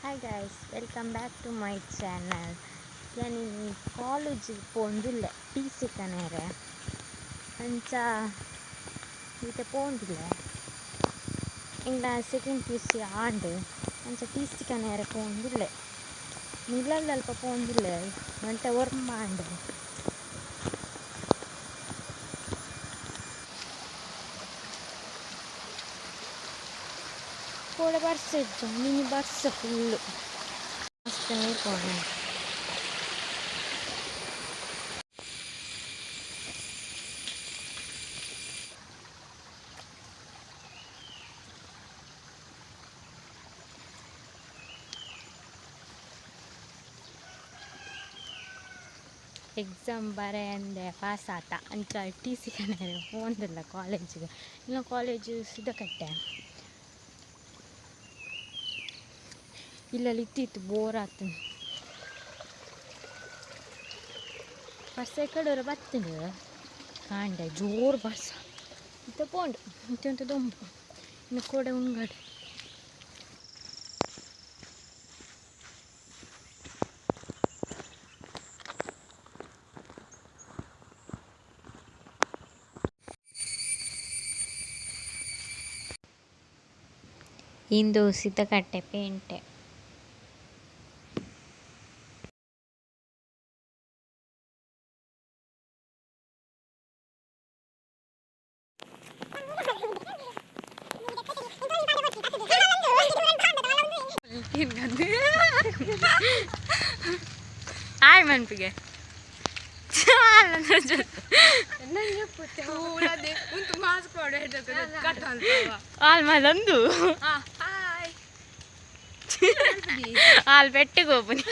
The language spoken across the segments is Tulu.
Hi guys, welcome back to my channel. ಯಾನ್ ಕಾಲೇಜಿಗ್ ಪೋವೊಂದುಲ್ಲೆ ಟಿ.ಸಿ ಕನರೆ ಅಂಚ ಇತ್ತೆ ಪೋವೊಂದುಲ್ಲೆ ಎಂಕ್ಲ ಸೆಕೆಂಡ್ ಪಿ.ಯು.ಸಿ ಆಂಡ್ ಅಂಚ ಟಿ.ಸಿ ಕನರೆ ಪೋವೊಂದುಲ್ಲೆ ನಿಲ್ಲಾಲ್ದಲ್ಪ ಪೋವೊಂದುಲ್ಲೆ ಗಂಟೆ ಒರ್ಂಬ ಆಂಡ್. ಕೋಡೆ ಬರ್ಸ ಇಜ್ಜಿ ಮಿನಿ ಬರ್ಸ ಫುಲ್ಲ್ ಮಸ್ತ್ ನೀರ್ ಪೋಂಡು. ಎಕ್ಸಾಮ್ ಬರೆಯಂದೆ ಪಾಸ್ ಆತ ಅಂಚ ಟಿ.ಸಿ ಕನರೆ ಪೋವೊಂದುಲ್ಲ ಕಾಲೇಜಿಗ್ ಇನ್ನ ಕಾಲೇಜ್ ಸಿದಕಟ್ಟೆ ಇಲ್ಲಲ್ ಇತ್ತ್ ಇತ್ತ್ ಬೋರ್ ಆತುಂಡು ಬರ್ಸ ಎಕಡೆ ಬತ್ತುಂಡು ಕಾಂಡೆ ಜೋರು ಬರ್ಸ ಇತ್ತೆ ಪೋಂಡು ಇತ್ತೆ ಒಂತೆ ದೊಂಬು ಇನ್ನು ಕೋಡೆ ಉಂಗಡ್. ಇಂದು ಸಿದಕಟ್ಟೆ ಪೇಂಟೆ. ಆಯ್ ಮನ್ಪಿಗೆ ಆಲ್ ಮಲಂದು ಆಲ್ ಪೆಟ್ಟಿಗೆ ಹೋಪುನಿ.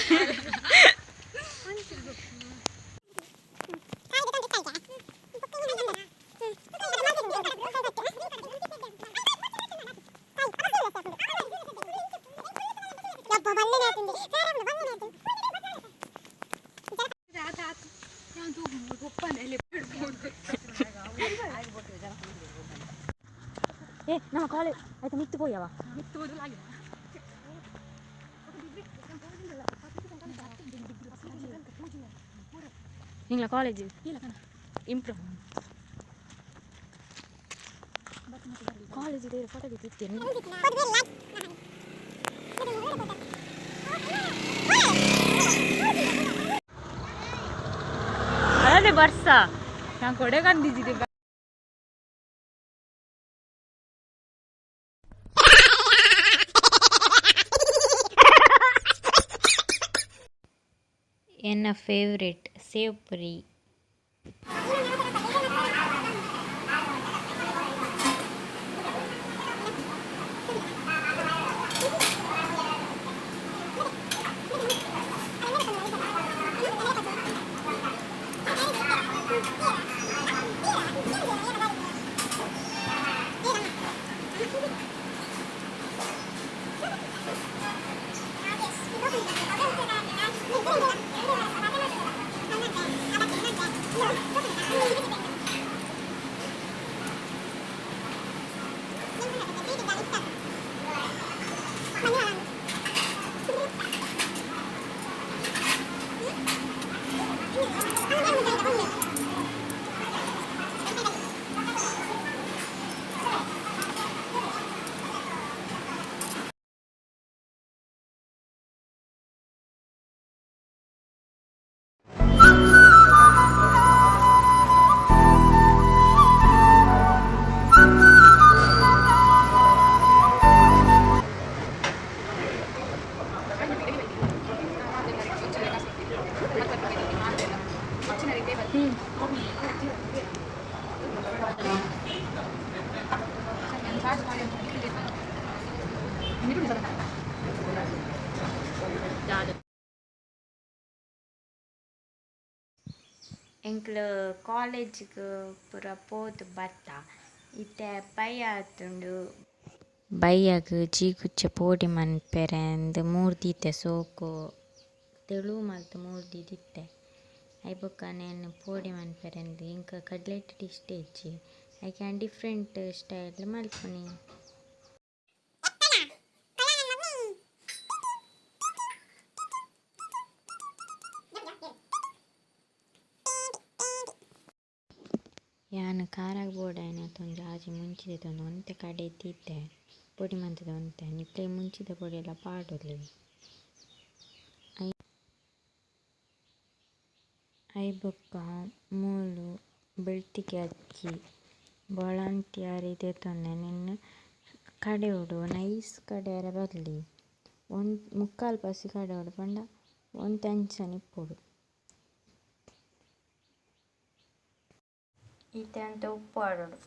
ಏ ನಮ್ಮ ಕಾಲೇಜ್ ಆಯ್ತಾ ಮಿತ್ತು ಪೋಯವ ನಿಂಗ್ಲ ಕಾಲೇಜ್ ಇಂಪ್ರೂವ್ ಕಾಲೇಜ್ ಇದೆ ಫೋಟೋ ತೆಗಿತೀನಿ. ಅದೇ ಬರ್ಸ ನಾನು ಕೊಡೆ ಕಂದಿದ್ದೆ. ಎನ್ನ ಫೇವರೇಟ್ ಸೇವ್ ಪುರಿ. ಎಂಕ್ಲು ಕಾಲೇಜ್ಗ್ ಪೂರ ಪೋದು ಬತ್ತ ಇತ್ತೆ ಬಯ್ಯ ಆತುಂಡು. ಬಯ್ಯಗ್ ಜೀಗುಜ್ಜೆ ಪೋಡಿ ಮನ್ಪೆರೆ ಅಂದ್ ಮೂರ್ದಿತ್ತೆ ಸೋಕು ತೆಳು ಮಲ್ತ್ ಮೂರ್ದಿತ್ತೆ ಐಬೊಕ ನೆನ್ ಪೋಡಿ ಮನ್ಪೆರೆ ಅಂದ್ ಎಂಕ್ ಕಡ್ಲೆಟ್ ಇಷ್ಟ ಇಜ್ಜಿ ಐಕ್ ಯಾನ್ ಡಿಫರೆಂಟ್ ಸ್ಟೈಲ್ ಮನ್ಪುನಿ. ಯಾನ್ ಖಾರಗ್ ಬೋಡಾಯಿನಾತ್ ಒಂಜಿ ಆಜಿ ಮುಂಚಿ ದೆತೊಂದು ಒಂತೆ ಕಡೆತಿತ್ತೆ ಪೊಡಿ ಮಂತುದು ಒಂತೆ ನಿಕ್ಲೆ ಮುಂಚಿದ ಪೊಡಿ ಲ ಪಾಡೊಲಿ. ಐಬೊಕ್ಕ ಮೂಲು ಬೆಳ್ತಿಗೆ ಅಕ್ಕಿ ಬೋಳಾಂತಿ ಅರಿ ದೆತೊಂದೆ ನೆನ್ನ್ ಕಡೆಯೊಡು ನೈಸ್ ಕಡೆಯೆರೆ ಬಲ್ಲಿ ಮುಕ್ಕಾಲ್ ಪಾಸಿ ಕಡೆಯೊಡು ಪಂಡ ಒಂತೆ ಅಂಚನೆ ಇಪ್ಪೊಡು. ಇತ್ತೆ ಒಂತೆ ಉಪ್ಪು ಪಾಡೊಡು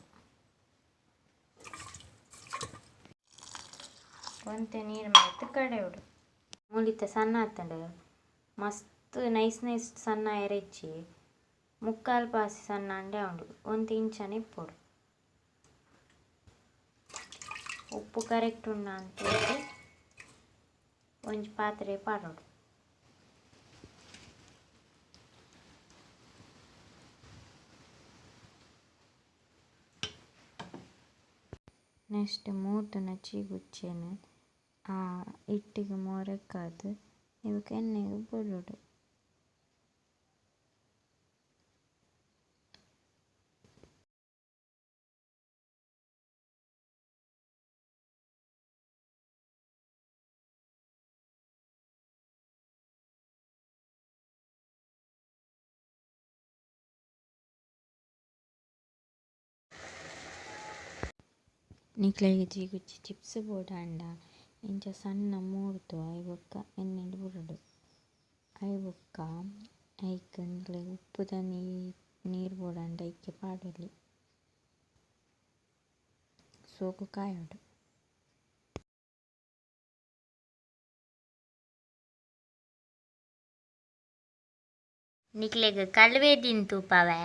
ಒಂತೆ ನೀರು ಮೈತ್ ಕಡೆಯೊಡು. ಮೂಲು ಇತ್ತೆ ಸಣ್ಣ ಆತುಂಡು ಮಸ್ತ್ ನೈಸ್ ನೈಸ್ ಸಣ್ಣ ಆಯೆರೆ ಇಜ್ಜಿ ಮುಕ್ಕಾಲ್ ಪಾಸಿ ಸಣ್ಣ ಆಂಡ ಉಂಡು ಒಂತೆ ಇಂಚನೆ ಇಪ್ಪೊಡು. ಉಪ್ಪು ಕರೆಕ್ಟ್ ಉಂಡಾ ಅಂತ ಒಂಜಿ ಪಾತ್ರೆ ಪಾಡೊಡು. ನೆಕ್ಸ್ಟ್ ಮೂರ್ದುನ ಚೀಗುಚ್ಚೆನ್ ಆ ಇಟ್ಟಿಗ್ ಮೋರೆಕಾದ್ ಐಬೊಕ ಎಣ್ಣೆಗ್ ಬುಡೊಡು. ನಿಕ್ಲೆಗ್ ಚೀಗುಚ್ಚಿ ಚಿಪ್ಸ್ ಬೋಡಾಂಡ ಇಂಚ ಸಣ್ಣ ಮೂರ್ದು ಐಬೊಕ ಎಣ್ಣೆಡ್ ಬುಡೊಡು. ಐಬೊಕ ಐಕ್ ನಿಕ್ಲೆಗ್ ಉಪ್ಪುದ ನೀರ್ ಬೋಡಾಂಡ ಐಕೆ ಪಾಡೊಲಿ. ಸೋಕು ಕಾಯೊಡು. ನಿಕ್ಲೆಗ್ ಕಲ್ವೇದಿನ್ ತೂಪವೆ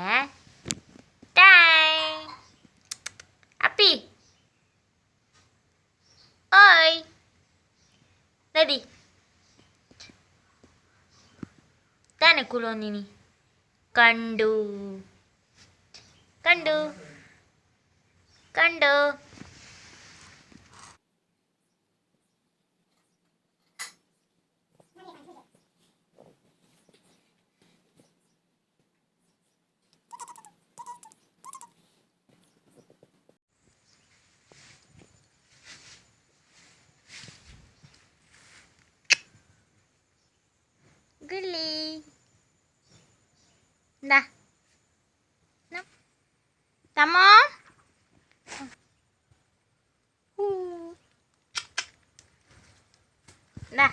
ಟಾಯ್ ಅಪ್ಪಿ ಓಯ್ ನದಿ ತಾನೆ ಕುಲೋನಿನಿ ಕಂಡು ಕಂಡು ಕಂಡು ಗುಳ್ಳಿ ಇಂದಾ ತಮ್ಮ ಇಂದಾ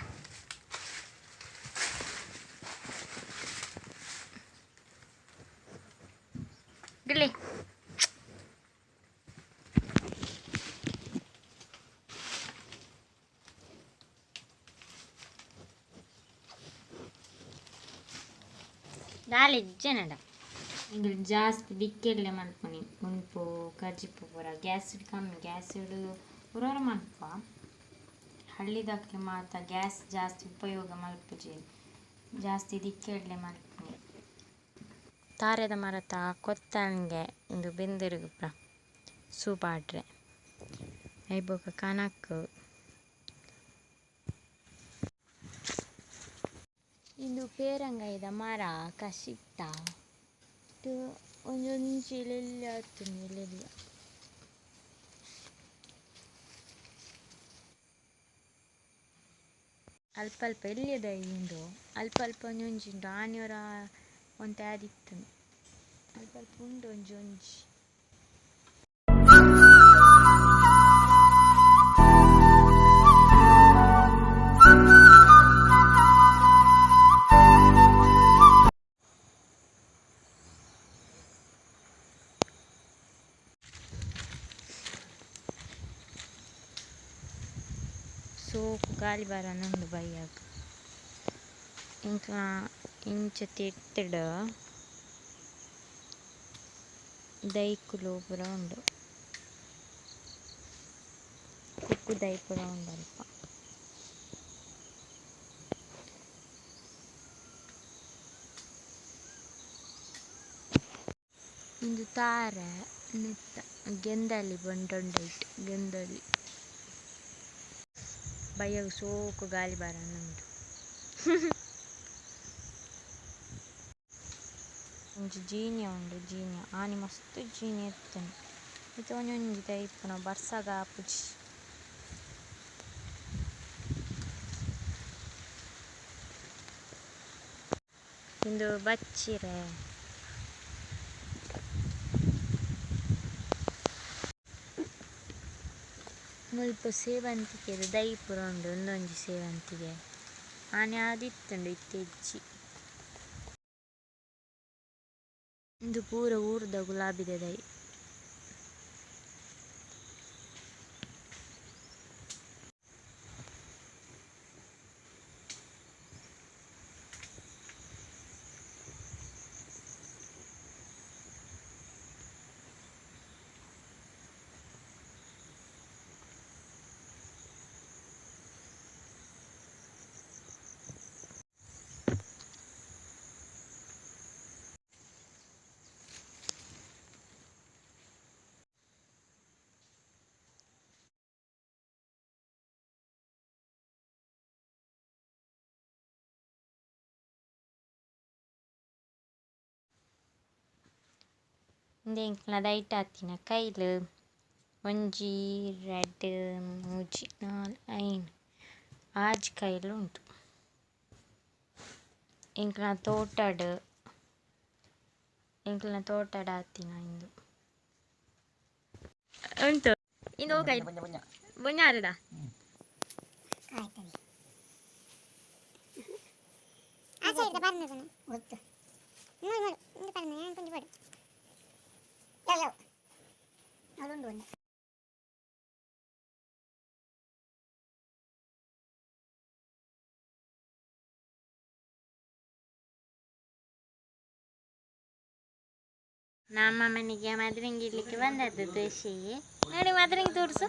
ಗುಳ್ಳಿ ದಾಲ ಇಜ್ಜೆನಡ ಎಂಕುಲು ಜಾಸ್ತಿ ದಿಕ್ಕೆಲ್ಲೆ ಮಲ್ಪುನಿ ಉಣ್ಪು ಕಜಿಪು ಪೂರ ಗ್ಯಾಸ್ ಕಮ್ಮಿ ಗ್ಯಾಸ್ ಪೂರ ಮನ್ಪುವ ಹಳ್ಳಿದಕ್ಲು ಮಾತ ಗ್ಯಾಸ್ ಜಾಸ್ತಿ ಉಪಯೋಗ ಮಲ್ಪುಜಿ ಜಾಸ್ತಿ ದಿಕ್ಕೆಲ್ಲೆ ಮಲ್ಪುನಿ. ತಾರೆದ ಮರತ ಕೊತ್ತಂಗೆ ಉಂದು ಬೆಂದುರುಗು ಪೂರ ಸೂ ಪಾಡ್ರೆ ಐಬೊಕ ಕನಕ್ ಇಂದು ಪೇರಂಗಾಯಿದ ಮರ ಕಸಿತ್ತ ಒಂಜೊಂಜಿ ಎಲ್ಯ ಆತುಂಡು ಎಲ್ಯ. ಅಲ್ಪ ಅಲ್ಪ ಎಲ್ಯ ದೈ ಉಂಡು ಅಲ್ಪ ಅಲ್ಪ ಒಂಜೊಂಜಿ ಉಂಡು ಆನಿ ಒರ ಒಂತೆ ಆದಿತ್ತುಂಡು ಅಲ್ಪ ಅಲ್ಪ ಉಂಡು ಒಂಜೊಂಜಿ. ಸೋಕು ಗಾಳಿ ಬರೊಂದುಂಡು ಬಯ್ಯಗ್ ಎಂಕ್ಲ ಇಂಚ ತಿರ್ತುಡು ದೈಕುಲು ಪೂರ ಉಂಡು ಕುಕ್ಕು ದೈ ಪೂರ ಉಂಡು ಅಲ್ಪ. ಉಂದು ತಾರೆ ನೆತ್ತ ಗೆಂದಾಲಿ ಬಂಟೊಂಡು ಐಟ್ ಗೆಂದಾಲಿ ಬಯ್ಯಗ್ ಸೋಕು ಗಾಳಿ ಬರೊಂದುಂಡು. ಒಂಜಿ ಜೀನಿಯ ಉಂಡು ಜೀನಿಯ ಆನಿ ಮಸ್ತ್ ಜೀನಿ ಇತ್ತುಂಡು ಇತ್ತೆ ಒಂಜೊಂಜಿ ದೈ ಇಪ್ಪುನ ಬರ್ಸಗ ಆಪುಜಿ. ಇಂದು ಬಚ್ಚಿರೆ. ಮುಲ್ಪ ಸೇವಂತಿಗೆದ ದೈ ಪೂರ ಉಂಡು ಉಂದೊಂಜಿ ಸೇವಂತಿಗೆ ಆನಿ ಆದಿತ್ತುಂಡು ಇತ್ತೆ ಇಜ್ಜಿ. ಉಂದು ಪೂರ ಊರುದ ಗುಲಾಬಿದ ದೈ. ಉಂದು ಎಂಕ್ಲೆನ ದೈಟ್ ಆತಿನ ಕೈಲ್ ಒಂಜಿ ರಡ್ಡ್ ಮೂಜಿ ನಾಲ್ ಐನ್ ಆಜಿ ಕೈಲ್ ಉಂಡು. ಎಂಕ್ಲೆನ ತೋಟಡ್ ಎಂಕ್ಲೆನ ತೋಟಡ್ ಆತಿನ ಇಂದು. ಉಂಟು ಇಂದು ಒವ್ ಕೈಲ್ ಬೊഞ്ഞಾರುದ ನಮ್ಮ ಮನೆಗೆ ಮದ್ರಂಗಿ ಇಡ್ಲಿಕ್ಕೆ ಬಂದದ್ದು ತುಳಸಿ. ನೋಡಿ ಮದ್ರಂಗಿ ತೋರಿಸು.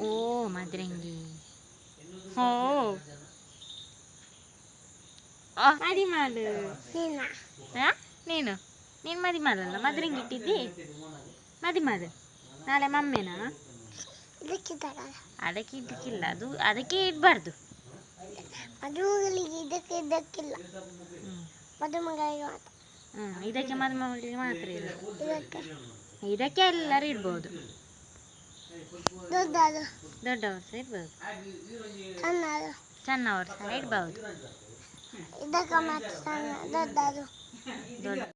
ಓ ಮದ್ರಂಗಿ. ಹೋ ಮದಿಮಾಲು. ನೀನು ನೀನು ಮದಿಮಾಲಲ್ಲ, ಮದ್ರಂಗಿ ಇಟ್ಟಿದ್ದಿ ಮದಿಮಾಲು. ನಾಳೆ ಮಮ್ಮೆನಾ? ಅದಕ್ಕೆ ಇದಕ್ಕಿಲ್ಲ, ಅದು ಅದಕ್ಕೆ ಇಡಬಾರ್ದು. ಇದಕ್ಕೆ ಇದಕ್ಕಿಲ್ಲ, ಮದುಮಗಳಿಗೆ ಮಾತ್ರ. ಇದಕ್ಕೆ ಮದುಮಗಳಿಗೆ ಮಾತ್ರ ಇರೋದು. ಇದಕ್ಕೆ ಎಲ್ಲರೂ ಇಡ್ಬೋದು, ದೊಡ್ಡದು ದೊಡ್ಡವರು ಸಹ ಇಡ್ಬೋದು, ಸಣ್ಣದು ಸಣ್ಣವರು ಸಹ ಇಡ್ಬಹುದು. ಇದಕ್ಕೆ ಮಾತ್ರ ಸಣ್ಣ ದೊಡ್ಡದು. ದೊಡ್ಡ